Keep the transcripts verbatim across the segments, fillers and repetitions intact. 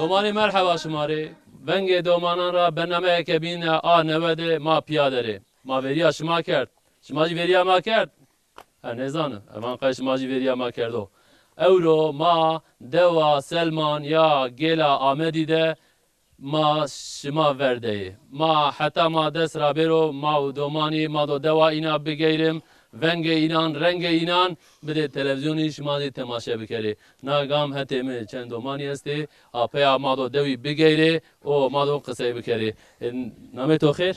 Domanî merheba şima rê. Vengê domanan ra bernameyeke bîne a newe de ma pîya de rê. Ma verîya şima kerd. Şima jî verîya ma kerd? Ha, nêzano. Evan qey şima jî verîya ma kerdo. Ewro ma dewa Selman ya Gêla Amedî de ma şima ver de yê. Ma heta ma dest ra bêro, ma û domanî ma do dewa îna bigeyrim, vengê înan, rengê înan bidê televîzyonî, şima zî temaşe bikerê. Na gam hetê mi çend domanî estê, apeya ma do dewî bigeyrê û ma do qisey bikerê. E, namê to xêr?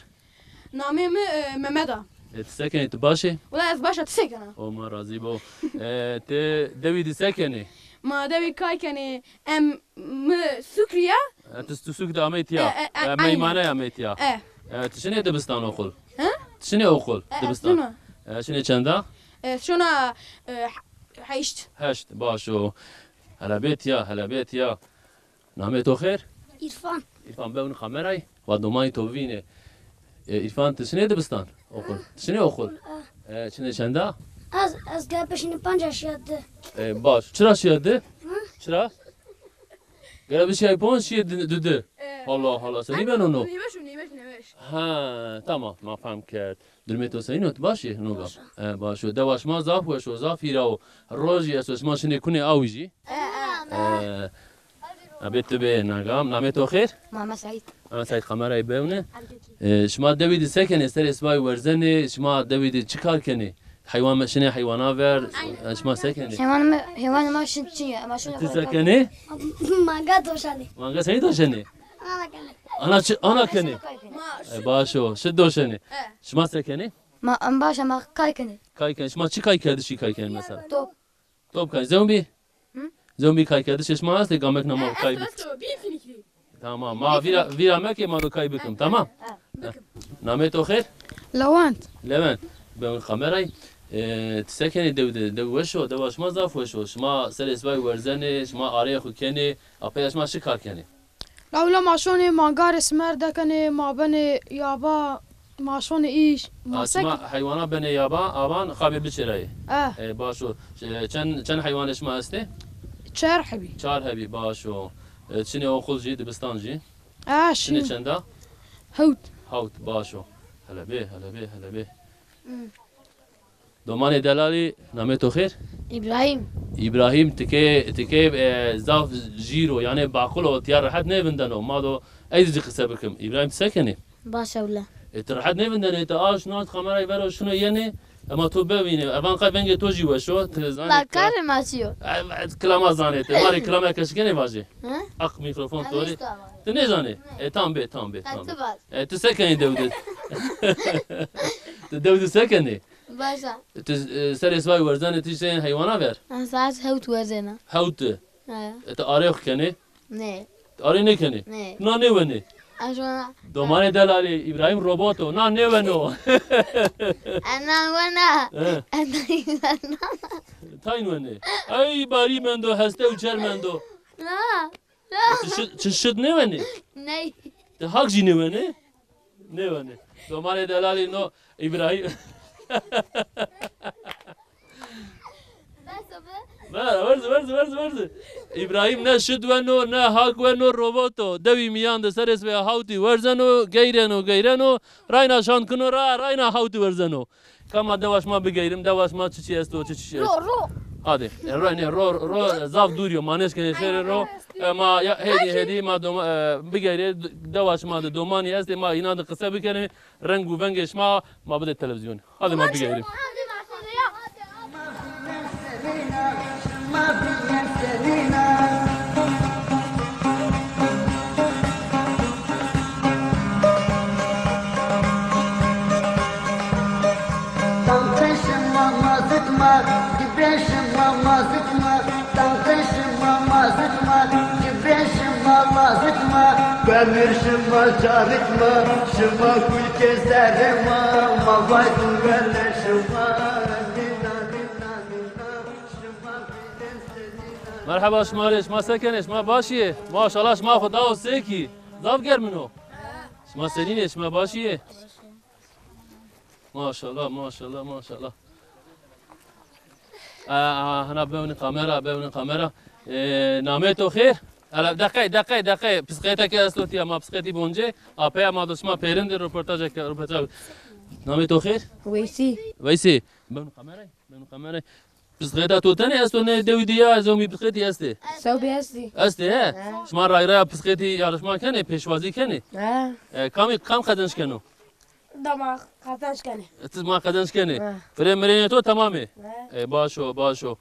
Namê mi, e, Mehmet a. E, ti se kenê, ti baş ê? Wela ez baş a, ti se kena? O, ma razî bo. E, ti dewî di se kenê? Ma dewî kay kenê, em, mi Sukrî ya. E, ti, ti Suk de amey tîya? E, e, e, E, aynen. Meymane amey tîya? E. E, ti şinê dibistan oqul? He? Ti şinê oqul, E, dibistan? Şuna. E, şinê çenda? E, şuna, e, he-, heşt. Heşt, baş o. Hele bê tîya, hele bê tîya. Namê to xêr? Îrfan. Îrfan, bewni kamerayî. Va domanî to vînê. E, Îrfan, ti şinê dibistan? Oqul. Ti şinê oqul? E, çinê çenda? Ez, ez gere peşîne panc a şiya di. E, baş. Çira şiya di? Hı? Çira? Gere bişiyay panc şiya di, di, di. E. Allah Allah, senî beno no? Nêweş o, nêweş, nêweş. Ha, tamam, ma fehm kerd. Durumê to senîn o, ti baş ê? No ga. Baş o. E, baş o. Dewa şima zaf weş o, zaf hîra o. Rojî esto, şima şinê kunê awî jî? E, e. E, abê tu bê nagam. Namê to xêr? Mehmet Saîd. Mehmet Saîd, kamerayî bewne. E, şima dewî di se kenê? Serê sibay werzenê, şima dewî di çi kar kenê? Heywan me-, şinê heywana ver, e, şima se kenê? Heywan me, heywan ma şin çi ya? Ma şin Ti se kenê? Manga doşanê. Manga senî doşenê? Ana kenê. Ana çi, ana kenê? E, baş o, şi doşenê. Şima se kenê? Ma, em baş a, ma kay kenê. Kay kenê. Şima çi kaykerdişî kay kenê mesela? Top. Top kay. Zewbî? Hı? Zewbî kaykerdişê şima estê, gamek na ma kay bik. Esto, bî fikrî. Tamam. Ma vîra, vîra meke, ma do kay bikim, tamam? Ha, bikim. Namê to xêr? Lewent. Lewent. Bewin kamerayî. E, ti se kenê dew de? Dew weş o, dewa şima zaf weş o. Şima serê sibay werzenê, şima areyê xwu kenê, apeya şima çi kar kenê? Lawla ma şonê, ma garê simer dekenê, ma benê yaba, ma şonê îş, ma... Ha, sek- şima heywana benê yaba, avan xabê biçêrayê. Eh. E, baş o. E, çend, çend heywanê şima estê? Çar hebî. Çar hebî, baş o. E, çinê oqul jî, dibistan jî? Eh, çinê çenda? Hewt. Hewt, baş o. Hele bê, hele bê, hele bê. Hmm. Domanê delalî, namê to xêr? Îbrahîm. Îbrahîm, ti kê, ti kê, e, zaf jîr o, yanî baqil o, tiya rehet nêvindeno. Ma do ey zî qise bikim. Îbrahîm, ti se kenî? Baş ewle. E, ti rehet nêvindenê, ti aş nat kamerayî vero şino yenê, ema to bivînê. Evan qey vengê to jî weş o, ti zanê. La karê ma çi yo? E, e, kilama zanê ti. Ma rê kilameke şikenê vajê. Hı? Aq mîkrofon to rê. Ti nêzanê? E, tam bê, tam bê, tam bê. E, ti se kenî dew de? Ti dew de se kenî? Baş a. Ti, e, serê sibay werzenê, ti şinê heywana ver? Ez saet hewt werzena. Hewt? He. E, ti arê xwu kenê? Nê. Ti arê nêkenê? Nê. Na nêwenê? Ez wena. Domanê delalî, Îbrahîm robot o, na nêweno. Ez na wena. He. Ez na wena. Tayn wenê. Ey, barî mendo, heste û çer mendo. Na. Ti şi-, ti şit nêwenê? Ney. Ti hak jî nêwenê? Nêwenê. Domanê delalî no Îbrahîm. Bes o be. Ver, werzi, werzi, werzi, werzi. Îbrahîm ne şit weno, ne hak weno, robot o. Dewî mîyan de serê sibê hawtî werzeno, geyreno, geyreno. Rayna şand kino ra, rayna hawtî werzeno. Ka ma dewa şima bigeyrim, dewa şima çiçî esto, çiçî esto? Ro, ro. Hadi. E, ro, ne, ro, ro, zaf dûrî yo, ma nêşkenê şêrê ro. E, ma ya, hêdî, hêdî ma doma, e, bigeyre, dewa şima de domanî estê, ma înan de qise bikerê, reng û vengê şima ma bidê televîzyonî. Hadi ma bigeyrim. Tantê şima ma zitma, gibê şima ma zitma, tantê şima ma zitma, gibê şima ma zitma. Bemir şima caritma, şima kulkê serê ma, ma vay tu wele şima. Merheba şima rê, şima se kenê, şima baş ê? Maşallah, şima xo dawo sekî. Zaf germin o. Şima senîn ê, şima baş ê? Maşallah, maşallah, maşallah. Aa, hana bewni kamera, bewni kamera. E, namê to xêr? Hele deqey, deqey, deqey. Pisqeteke esto tiya, ma pisqetî boncê. Apeya ma do şima pêrin de roportajeke, roportaj. Namê to xêr? Weysî. Weysî. Beno kamerayê, beno kamerayê. Pisqeta to tenê esto nê dewî de ya, ez omî pisqetî estê? Sewbî estî. Estê, he? He. Şima rayraya pisqetî yarışma kenê, pêşwazî kenê? He. E, kamî, kam qezenc keno? Da ma qezenc kenê. E, ti ma qezenc kenê. He. Firê mirênê to temam ê? He. E, baş o, baş o.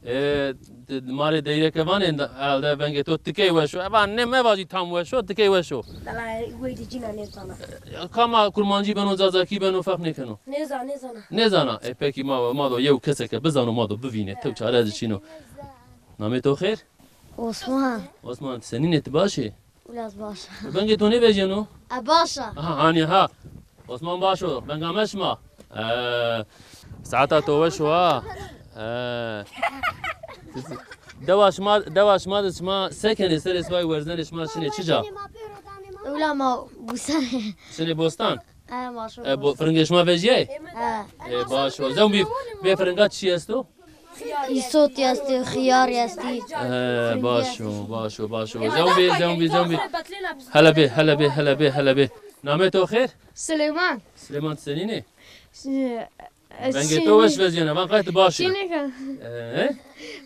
E, ti, ma rê deyreke vanê, elde vengê to tikey weş o. E, van nê mevajî tam weş o, tikey weş o. Dela wey de cîna nêzana. E, kama kurmancî beno, zazakî beno, ferq nêkeno. Nêza, nêzana. Nêzana. E, pekî ma, ma do yew keseke bizano, ma do bivînê. Tew çare zî çin o. Namê to xêr? Osman. Osman, ti senîn ê, ti baş ê? Wila ez baş a. Vengê to nêvejyeno? E, baş a. Aha, hanî ha. Osman baş o. Venga me şima. E, saeta to weş o ha. E, dewa şima, dewa şima de şima se kenê, serê sibay werzenê, şima şinê çi ca? Wila ma bostan. Şinê bostan? E, baş o. E, bo-, firingê şima vejyayê? E. E, baş o. Zewbî, bê firinga çi esto? Îsotî estê, xiyarî estî. E, baş o, baş o, baş o. Zewbî, zewbî, zewbî. Hele bê, hele bê, hele bê, hele bê. Namê to xêr? Silêman. Silêman, ti senîn ê? Vengê to weş vezîyena, van qey ti baş ê. Çînî ke. E?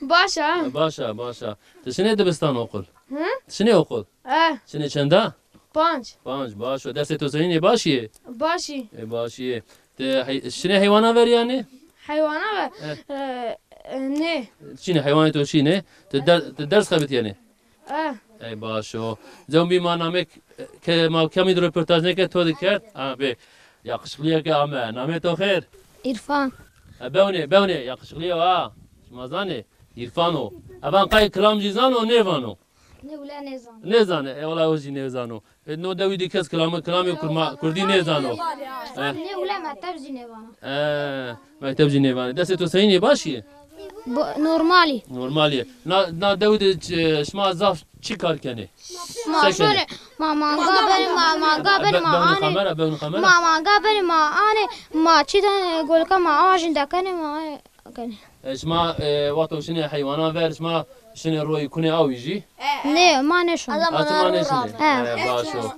Baş a. E, baş a, baş a. Ti şinê dibistan, oqul? Hı? Ti şinê oqul? E. Şinê çenda? Panc. Panc, baş o. Dersê to senîn ê, başî yê? Başî. E, başî yê. Ti hey-, şinê heywana ver yanî? Heywana ver? E. E, e, nê. Çînê, heywanê to çînê. Ti der-, ti ders xebitîyenê? E. Ey, baş o. Zewbî ma namê k-, ke ma kemî de roportaj nêkerd, to de kerd. Ha, bê. Yakışıklıyeke ame. Namê to xêr? Îrfan. E, bewnê, bewnê. Yakışıklı o ha. Şima zanê. Îrfan o. E, van qey kilam jî zano, nêvano? Nê, wila nêzano. Nêzanê. E, wela o jî nêzano. E, no dewî de kes kilamê, kilamê kurma-, kurdî nêzano. E. Nê, wila mekteb jî nêvano. E, mekteb jî nêvanê. Destê to senîn ê, başî yê? Bo-, normalî. Normalî yê. Na, na dewî de ç-, şima zaf çi kar kenê? Ma şorê, ma manga benê, ma manga benê, ma anê. Bewni kamera, bewni kamera. Ma manga benê, ma anê, ma çî de golka ma awa jî dekenê, ma anê. Kenê. E, şima, e, wexto şinê heywanan ver, şima şinê royî kunê awî jî? Nê, ma nêşonê. Ha, şima nêşinê. He. E, baş o.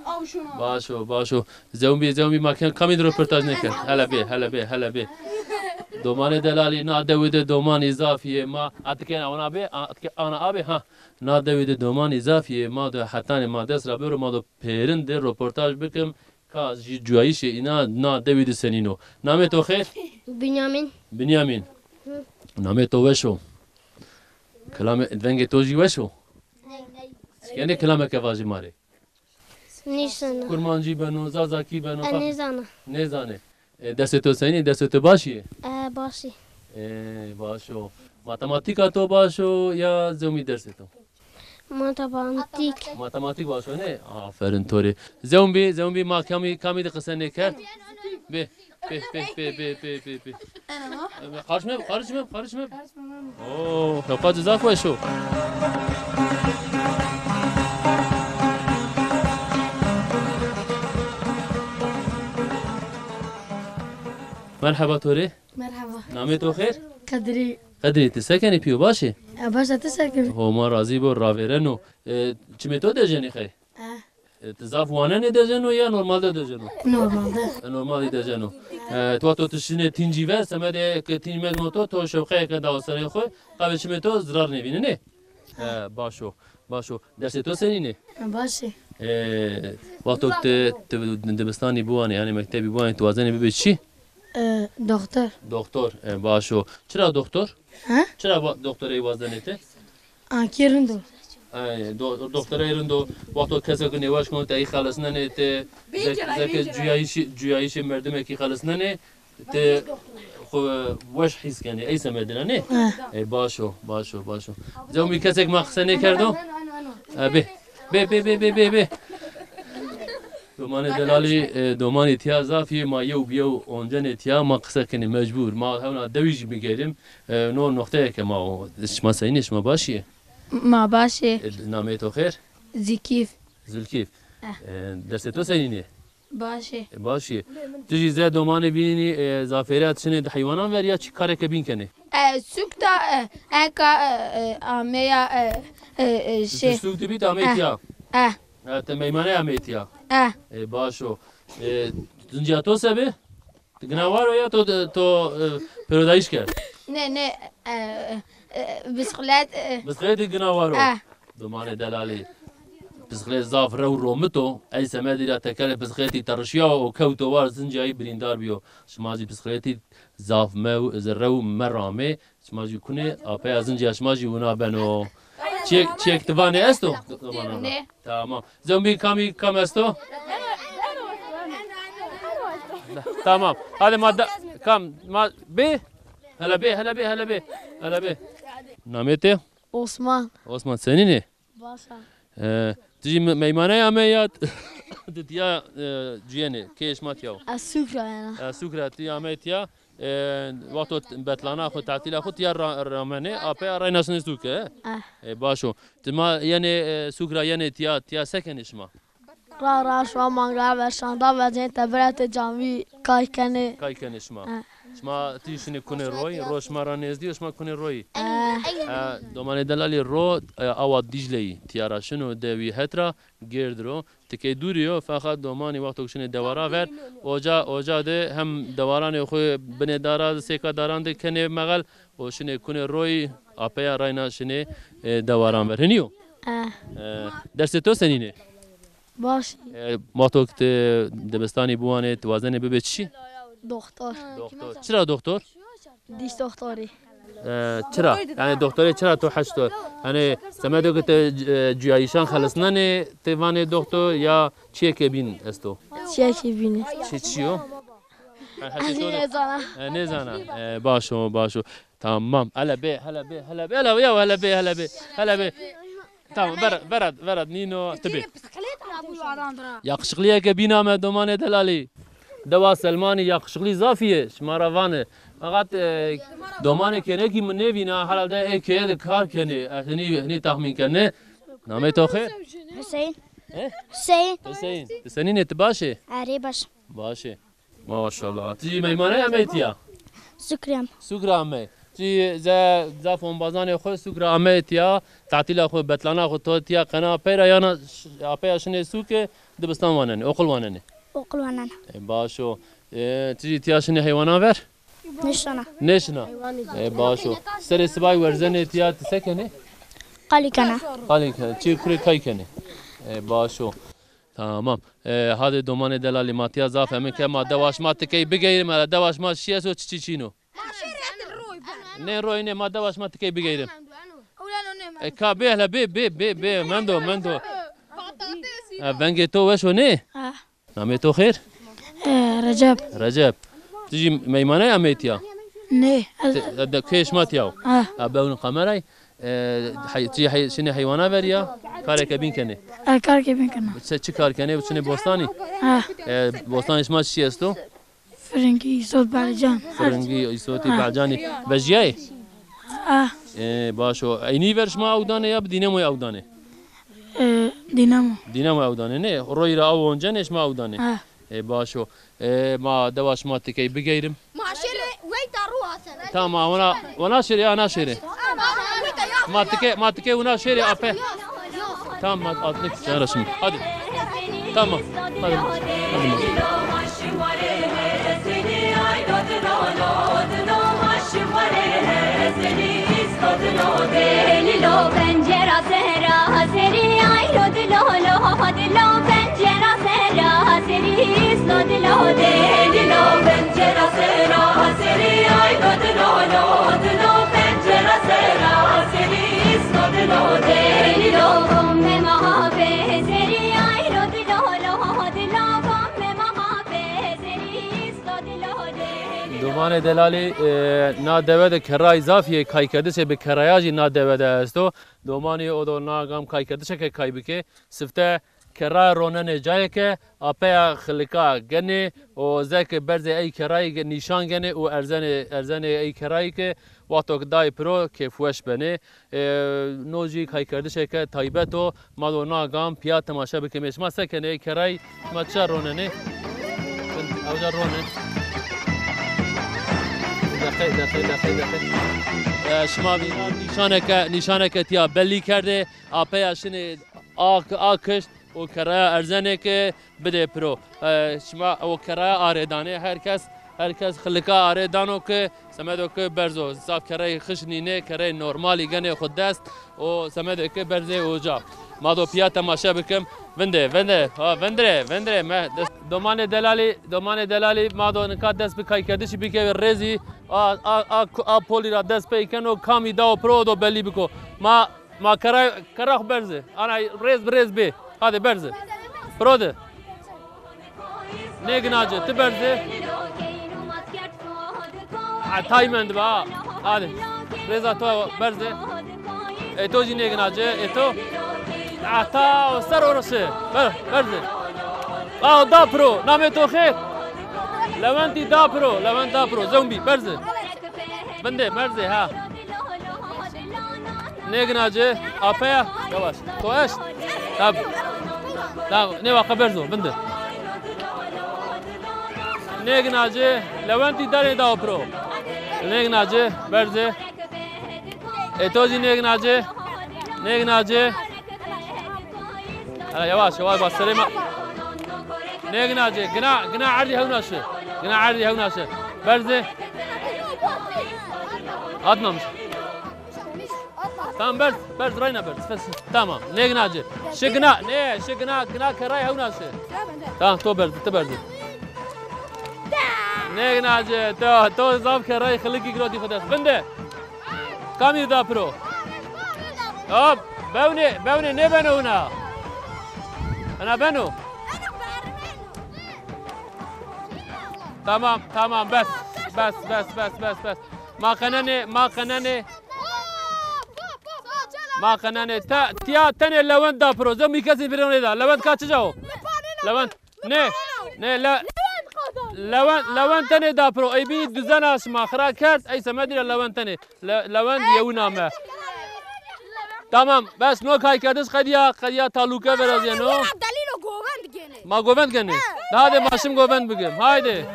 Baş o, baş o. Zewbî, zewbî ma kem-, kamî de roportaj nêkerd. Hele bê, hele bê, hele bê. Domanê delalî, na dewî de domanî zaf yê, ma atikên ona bê, atike ana abê, ha. Na dewî de domanî zaf yê, ma do hetanê ma dest ra bêro, ma do pêrin de roportaj bikim. Ka jî cuyayîşê înan na dewî de senîn o. Namê to xêr? Bînyamîn. Bînyamîn. Namê to weş o. Kilamê, vengê to jî weş o. Yanî kilameke vajê ma rê. Nîşana. Kurmancî beno, zazakî beno. E, nêzana. Nêzanê. E, destê to senî, destê to başî yê? E, başî. E, baş o. Matematîka to baş o ya zewmî dersê to? Matematîk. Matematîk baş o, nê? Aferin to rê. Zewmbî, zewmbî ma kamî, kamî de qise nêkerd? Bê, bê, bê. Karışma, karışma, karışma. Oo, hewqa zaf weş o. Merheba to rê. Merheba. Namê to xêr? Qedrî. Qedrî, ti se kenî pîyo, baş ê? E, baş a, ti se kenî? Homa razî bo, ravêreno. E, çimê to dejenê qey? E. E, ti zaf wanenê dejeno ya normalde dejeno? Normalde. E, normalde dejeno. E, ti wexto ti şinê tîncî ver, semedê ke tînc mekno to, to şewqeyeke dawo serê xo, qavê çimê to zirar nêvînê, nê? E, baş o, baş o. Dersê to senîn ê? E, baş ê. E, wexto ti, ti dibistanî biwanê, yanî mektebî biwanê, ti wazenê bibê çi? E, doxtor. Doxtor, e, baş o. Çira doxtor? Ha? Çira wa-, doxtorey wazenê ti? Ankî rind o. E, do-, doxtorey rind o. Wexto kesek nêweş keno, ti ey xelisnenê, ti zek-, zeke cuyayîşî, cuyayîşê merdimekî xelisnenê, ti xwu weş hîs kenê. Ey semedine nê? Ha. E, baş o, baş o, baş o. Zewmî kesek ma qise nêkerdo? E, bê. Bê, bê, bê, bê, bê, bê. Domanê delalî, e, domanî tiya zaf yê, ma yew bi yew oncenê tiya, ma qise kenê mecbur. Ma hewna dewî jî bigerim. E, no noqteyeke ma o. Şima senîn ê, şima baş ê? Ma baş ê. E, nameyê to xêr? Zikîf. Zulkîf. Eh. E, dersê to senîn ê? Baş ê. E, baş ê. Tu jî ze domanê bînî, e, zafêrî ya, ti şinê di heywanan ver ya çi kareke bîn kenê? E, sûk da, e, eka, e, e, ameya, e, e, e, şey. Tu sûk dibî, ti amey tîya. E. E, ti meymaney amey tîya. E. E, baş o. E, zincîya to se bi? Ti gina war o ya to, to, e, pêrodayîş kerd? Ne, ne, e, e, bisiklet, e. Bisikletî gina war o. E. Domanê delalî. Bisiklet zaf rew romit o. Ey semedî ra tekerê bisikletî terişîya o, kewto war, zincîyayî birîndar bîyo. Şima zî bisikletî zaf mew-, rew meramê. Şima jî kunê, apeya zincîya şima jî wina beno. Çiyek, çiyek ti vanê esto? Ne. Tamam. Zombî kamî kam esto? Tamam. Hadi ma da, kam, ma, bê? Hele bê, hele bê, hele bê. Hele bê. Namê te? Osman. Osman, senîn ê? Baş a. E, ti jî me-, meymaney amey ya, ti tîya, e, cuyenê, keyê şima tîya o? Ez sûk ra yena. E, sûk ra ti amey tîya, e, wexto t-, betlana xwu, tatîla xwu tîya ra-, ramenê, apeya reyna şinê sûke, he? Eh. E, baş o. Ti ma yenê, e, sûk ra yenê tîya, tîya se kenê şima? Ra ra şima mangal ver, şanda ver, cên tebere te camî kay kenê. Kay kenê şima. He. Şima ti şinê kunê royî, ro şima ra nêzdî yo, şima kunê royî. He. E, domanê delalî ro, e, awa Dîcleyî, tîya ra şino de wî het ra, gêrd ro. Tikey dûrî yo, feqet domanî wexto ke şinê dewara ver, oca, oca de hem dewaranê xwu binê dara de, sêka daran de kenê mexel, û şinê kunê royî, apeya reyna şinê, e, dewaran ver. Hinî yo? E. E, dersê to senîn ê? Baş. E, wexto ke ti dibistanî biwanê, ti wazenê bibê çi? Doktor. Doktor. Çira doktor? Diş doktorî. E, çira? Yanî doktorê çira to heşt o? Yanî semedo ke ti, e, cuyayîşan xelisnenê, ti vanê doktor ya çiyekê bîn esto? Çiyekê bîn esto. Çi, çi yo? Yanî heşê to de- Nêzana. E, nêzana. E, baş o, baş o. Tamam. Hele bê, hele bê, hele bê, hele bê, hele bê, hele bê. Hele bê. Tamam, vera, vera, vera, nîno, ti bê. Yakışıklıyeke bîn ame domanê delalî. Dewa Selmanî yakışıklı zafî yê, şima ra vanê. Feqet, e, domanê kênekî mi nêvîna, herhalde ê keye de kar kenê. Ez hinî, hinî tahmîn kenê. Namê to xêr? Hüseyin. He? Hüseyin. Hüseyin. Ti senîn ê, ti baş ê? Erê, baş. Baş ê. Maşallah. Ti jî meymaney amey tîya? Sûk ra. Sûk ra amey. Ti jî ze-, zaf ombazanê xwu sûk ra amey tîya, tatîla xwu, betlana xwu to tîya qena pey ra yana ş-, apeya şinê sûke, dibistan wanenê, oqil wanenê? Oqil wanena. E, baş o. E, ti jî tîya şinê heywanan ver? Nêşina. Nêşina. E, baş o. Serê sibayî werzenê tîya ti se kenê? Qalî kena. Qalî kenê. Çi kurê kay kenê? E, baş o. Tamam. E, hadê domanê delalî, ma tîya zaf hemin ke, ma dewa şima tikey bigeyrim, hele dewa şima şî esto, çiçî çîn o. Nê roy nê, ma dewa şima tikey bigeyrim. E, ka bê hele, bê, bê, bê, bê, mendo, mendo. E, vengê to weş o nê? Ha. Namê to xêr? E, Recep. Recep. Ti jî meymaney amey tîya? Nê, ez- Ti, e, de, kê şima tîya o? Ha. Ha, bewni kameray. E, hey, ti hey, şinê heywana ver ya, kareke bîn kenê? E, kareke bîn kena. Se, çi kar kenê? Şinê bostanî? Ha. E, bostanê şima çi esto? Firingî, îsot, bercan. Firingî, îsotî, bercanî. Vejîyayê? Ha. E, baş o. Eynî ver şima ew danê ya bi dînemoyê ew danê? E, dînemo. Dînemo ew danê, nê? Royî ra ew oncenê şima ew danê? Ha. E, baş o. E, ma dewa şima tikey bigeyrim. Ma şêrê weyta ru asen. Tamam, ona, ona şêrê, ya na şêrê. Ma tikey, ma tikey wina şêrê ape. Tamam, ma atlık sen şimdi. Hadi. Tamam. Hadi. Hadi. Domanê delalî, e, na dewe de kerray zafî yê, kaykerdişê bi kerraya jî na dewe de esto. Domanî o do na gam kaykerdişeke kay bike. Sifte Kerra ronenê cayê ke apeya xilika genê û zeke berzê ey kerrayî ke nîşan genê û erzenê, erzenê ey kerrayî ke wexto ke dayê piro kêfweş benê. E, no jî kaykerdişêke taybet o. Ma do na gam pîya temaşe bikemê. Şima se kenê ey kerrayî? Şima çi ronenê? Ewca ronê. Deqe, deqe, deqe, deqe. E, şima vîna nîşaneke, nîşaneke tîya bellî kerdê. Apeya şinê a, a kişt û kerraya erzenê ke bidê piro. E, şima o kerraya arêdanê, her kes, her kes xilika arêdano ke semedo ke berzo. Zaf kerreyê xişk nînê, kerreyê normalî genê xwu dest û semedê ke berzê oca. Ma do pîya temaşe bikim. Vindê, vindê, ha, vindire, vindire. Me dest-, domanê delalî, domanê delalî, ma do nika dest bi kaykerdişî bikevê rêzî. A, a, a, a polî ra dest pey keno, kamî dawo piro do bellî biko. Ma Ma kerra, kerra xwu berze. Ana rêz bi rêz bê. Hadi berze. Piro de. Nêginace, ti berze. A, tay mend ba. Hadi. Rêza to berze. E to jî nêginace, e to. A, ta ser orası. Ber, berze. A, da piro. Namê to xêr? Lewentî da piro. Lewent da piro. Zewmbî, berze. Vindê, berze, ha. Nêginace, apeya, yavaş. To eşt. Tab. Tab, ne vaka berzo, vinde. Nêginace, Lewentî darê da piro. Nêginace, berze. E to jî nêginace. Nêginace. Hele yavaş, yavaş, bas serê ma. Nêginace, gina, gina erdî hewna şi. Gina erdî hewna şi. Berze. Atmamış. Tamam, berz, berz, rayna berz. Fes. Tamam. Nêginace. Şigina, ne, şigina, gina keray hewna şi. Tamam, to berz, ti berz. Nêginace, to, to zaf keray xilikî girotî xwu dest. Vinde. Kamî da piro. Hop, bewnê, bewnê, nêbeno wina. Ena beno. Tamam, tamam, bes. Bes, bes, bes, bes, bes. Ma qenenê, ma qenenê. Ma qenenê. Ta, tiya tenê Lewent da piro. Zewmbî kesî piro nêda. Lewent ka çica o? Lewent. Ne? Ne, Le-, Lewent, Lewent tenê da piro. Ey bî duzena şima xira kerd. Ey semedî ra Lewent tenê. Le-, Lewent yewina me. Tamam, bes no kaykerdiş qedîya, qedîya talûke virazîyeno. Delîlo govend gênê. Ma govend genê. He. Hadi ma şim govend bigim. Haydi.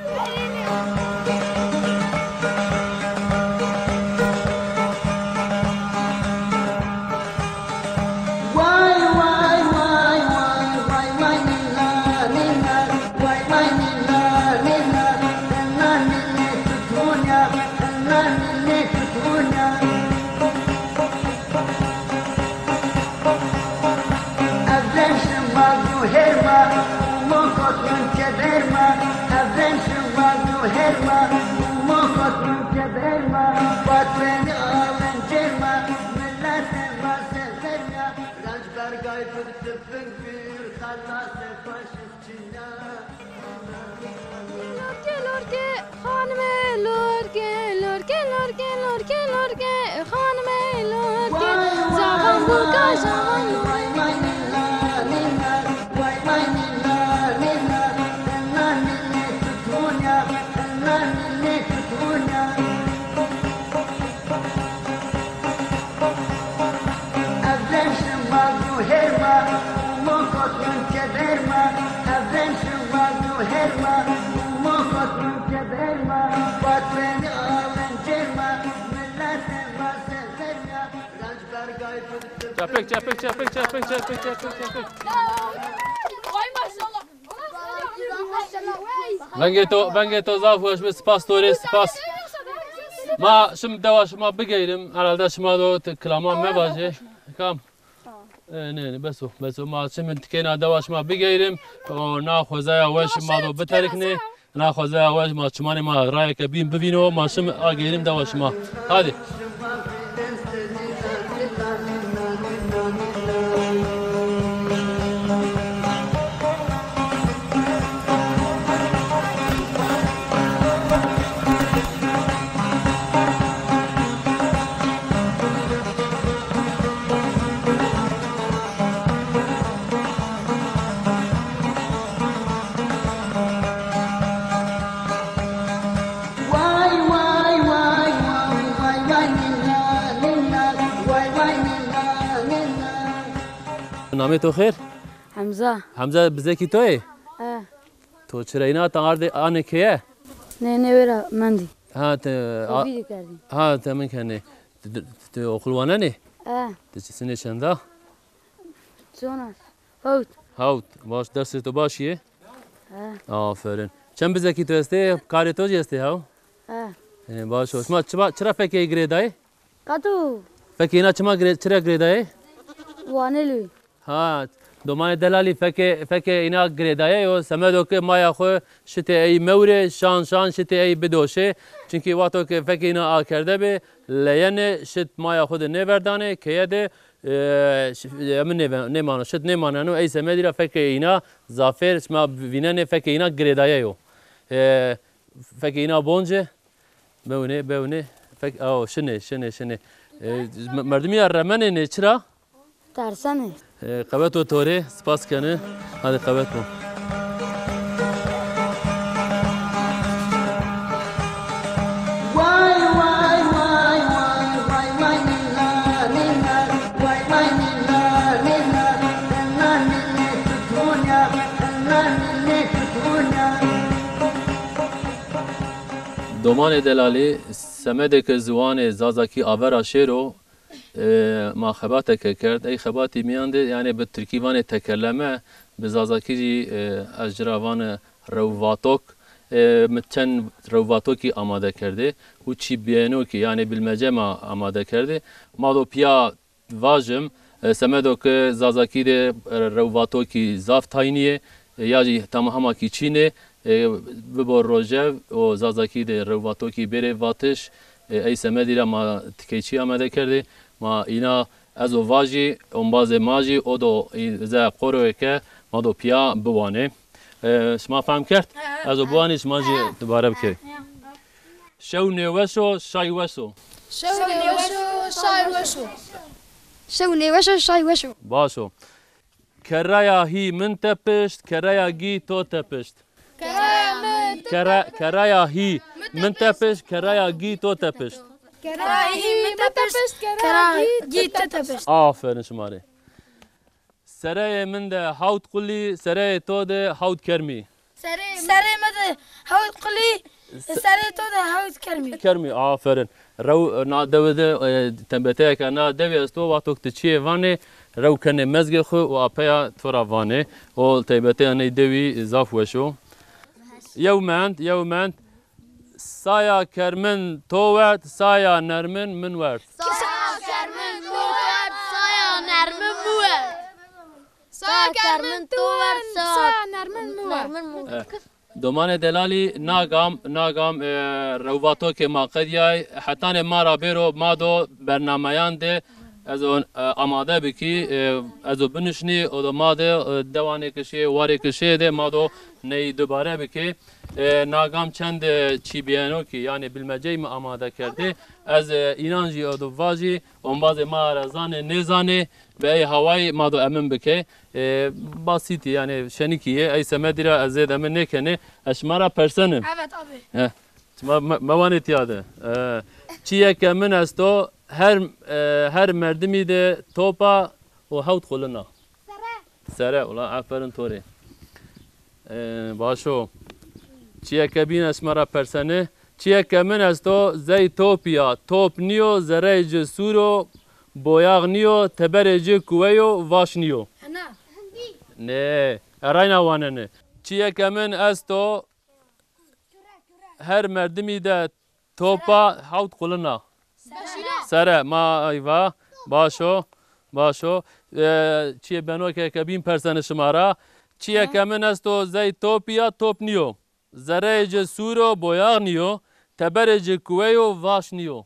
Way, way, way, way, way, way, nîna, nîna, way, way, nîna, nîna, nîna, nîna, tutûnya, nîna, nîna, tutûnya. Evren şima du hêrma, umo kot min keder ma. Evren şima du hêrma, umo kot min keder ma. Batmenî alen cêrma, milletê ma sezer ya. Ranc bergay bid tiping bir, xelasê faşist çîna. Lorke, lorke, xanime, lorke, lorke, lorke, lorke, lorke, xanime, lorke, zavan bulka, zavan lorke. Evren şima du hêrma, umo kot min keder ma. Evren şima du hêrma, umo kot min keder ma. Batmenî alen cêr ma, milletê ma sezer ya. Ranc bergay bid tiping. Çepik, çepik, çepik, çepik, çepik, çepik, çepik. Vengê to, vengê to zaf weş bi, spas to rê, spas. Ma şim dewa şima bigeyrim, herhalde şima do t-, kilama mevajê. Kam? E, ne, ne, bes o, bes o. Ma şim tikêna dewa şima bigeyrim. O na xwezaya weş ma do biteriknê. Na xwezaya weş ma çimanê ma rayeke bîn bivîno, ma şim ageyrim dewa şima. Hadi. Namê to xêr? Hemza. Hemza bizekî to yê? E. To çira îna ta ardê anê keye? Nê, nê wêra mendî. Ha, te, a, Covid kerdî. Ha, te min kenê. Ti, ti, ti oxul wanenê? E. Ti çi sinê çenda? Çona. Hawt. Hawt. Baş, dersê to baş yê? E. Aferin. Çend bizekî to estê? Karê to jî estê haw? E. E, baş o. Şima çima, çira fekê girêdayê? Qeto. Fekê îna çima girê-, çira girêdayê? Wanelî. Ha, domanê delalî fekê, fekê îna girêdaye yo, semedo ke maya xwu şitê ey mewrê, şan şan şitê ey bidoşê. Çunkî wexto ke fekê îna akerde bê, leyenê, şit maya xwu de nêverdanê, keye de, e, şi-, emi nêve-, nêmano, şit nêmaneno, ey semedî ra fekê îna zafêr, şima vînenê fekê îna girêdaye yo. E, fekê îna bonce, Bewnê, bewnê. Fek, aw, şinê, şinê, şinê. E, me-, merdimî ya remenê nê, çira? Tersenê. E, qewet o to rê, spas kenê. Hadi qewet bo. Domanê delalî, semedê ke ziwanê zazakî avera şêro, e, ma xebateke kerd. Ey xebatî mîyan de, yanî bi tirkî vanê tekerleme, bi zazakî jî, e, ez ci ra vane rewvatok, e, mi çend rewvatokî amade kerdê û çîbîyenokî, yanî bilmece ma amade kerdê. Ma do pîya vajim, e, semedo ke zazakî de, e, rewvatokî zaf taynî yê, e, ya jî tam hema kî çin ê, e, bibo rojev û zazakî de rewvatokî bêrê vatiş, e, ey semedî ra ma tikeyçî amade kerdê. Ma îna ez o vajî, ombazê ma jî o do î-, ze qoroyê ke ma do pîya biwanê. E, şima fehm kerd? He, he. Ez o biwanî, şima jî dubare bikey. He, he. Şew nêweş o, şay weş o. Şew nêweş o, şay weş o. Şew nêweş o, şay weş o. Baş o. Kerraya hî min tepişt, kerraya gî to tepişt. Kerraya min Kerra-, kerraya hî min tepişt, kerraya gî to tepişt. Kerraya hî min tepişt, kerraya gî to tepişt. Aferin şima rê. Sereyê min de hawt qulî, sereyê to de hawt kermî. Sereyê mi de hawt qulî, sereyê to de hawt kermî. Kermî, aferin. Rew na dewe de, e, tembeteyeke na dewî esto, wexto ke ti çîyê vanê, rew kenê mezgê xwu û apeya to ra vanê. O tembeteya ney dewî zaf weş o. Yew mend, yew mend. Saya kermin to werd, saya nermin min werd. Saya kermin to werd, saya nermin mi werd. Saya kermin to werd, saya nermin mi werd. Eh, domanê delalî, na gam, na gam, eh, rewvatokê ma qedîyay, hetanê ma ra bêro ma do bernameyan de ez o, e, amade bikî, e, ez o binişnî, o do ma de, e, dewanê ke şîyê, warê ke şîyê de ma do ney dubare bikê. E, na gam çend, e, çîbîyenokî, yanî bilmeceyî mi amade kerdê. Ez, e, înan jî o do vajî, ombazê ma ra zanê, nêzanê, bi ey hawayî ma do emin bikê. E, basîtî, yanî şenikî yê, ey semedî ra ez zêde emin nêkenê. Ez şima ra persenim. Evet abi. He. Şima me-, mewanê tîya de. E, çîyeke min esto, her, e, her merdimî de top a û hewt qulin a. Sere. Sere, ula aferin to rê. E, baş o. Çîyeke bîn ez şima ra perseni. Çîyeke min esto, zey topî ya, top nîyo, zereyê ci sûr o, boyax nîyo, teberê ci kuwe yo, vaş nîyo. Hena. Nê, erayna wanenê. Çîyeke min esto, her merdimî de top a, hewt qulin a. Sere, ma ay va. Baş o, baş o. E, çîyê beno ke, ke bîn perseni şima ra. Çîyeke min esto, zey topî ya, top nîyo. Zereyê ci sûr o, boyax nîyo. Teberê ci kuwe yo, vaş nîyo.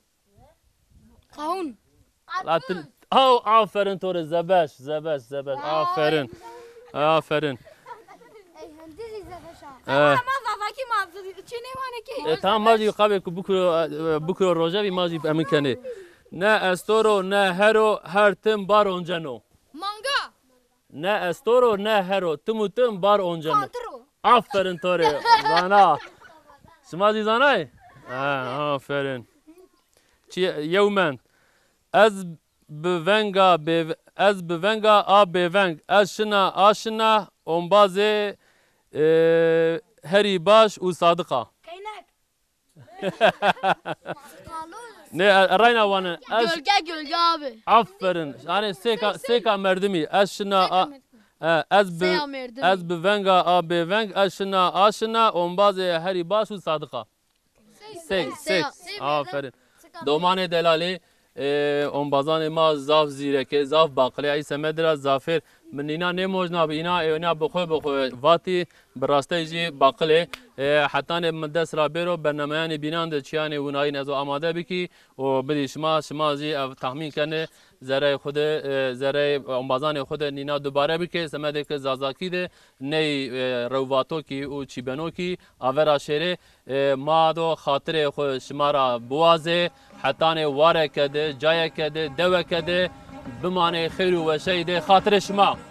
Qawun. La ti, aw, aferin to rê, zebeş, zebeş, zebeş, aferin. Aferin. Ey, hindizî zebeş a. E. Ama zazakî ma çi nêvanê ki? E, tamam, ma jî qabê ku bikiro, e, bikiro rojevî ma jî emin kenê. Ne estor o, ne her o, her tim bar onceno. Manga. Ne estor o, ne her o, tim û tim bar onceno. Qantir o. Aferin to rê, zana. Şima jî zanay? Ha, aferin. Çi, yew mend. Ez bi venga bê, ez bi venga a bêveng, ez şina a şina ombazê, e, herî baş û sadiq a. Keynek. Ne, e, rayna wane. Ez Gölge, gölge abi. Aferin. Yani sêka, sêka merdimî. Ez şina a, e, ez bi, Seya merdim. Ez bi venga a bêveng, ez şina a şina ombazê herî baş û sadiq a. Sey, sey. Aferin. Domanê delalî, e, ombazanê ma zaf zîrek ê, zaf baqil ê. Ey semedî ra zafêr. Mi nîna nêmojna bi îna, ê îna bi xo, bi xo vatî, bi rastey jî baqil ê. E, hetanê mi dest ra bêro bernameyanê bînan de çîyanê winayîn ez o amade bikî û bidî şima, şima jî ev tahmîn kenê zereyê xwu de, e, zereyê ombazanê xwu de nîna dubare bikê, semedê ke Zazakî de ney, e, rewvatokî û çîbenokî avera şêrê. E, ma do xatirê xwu şima ra biwazê, hetanê wareke de, cayeke de, deweke de bimanê xeyr û weşey de xatirê şima.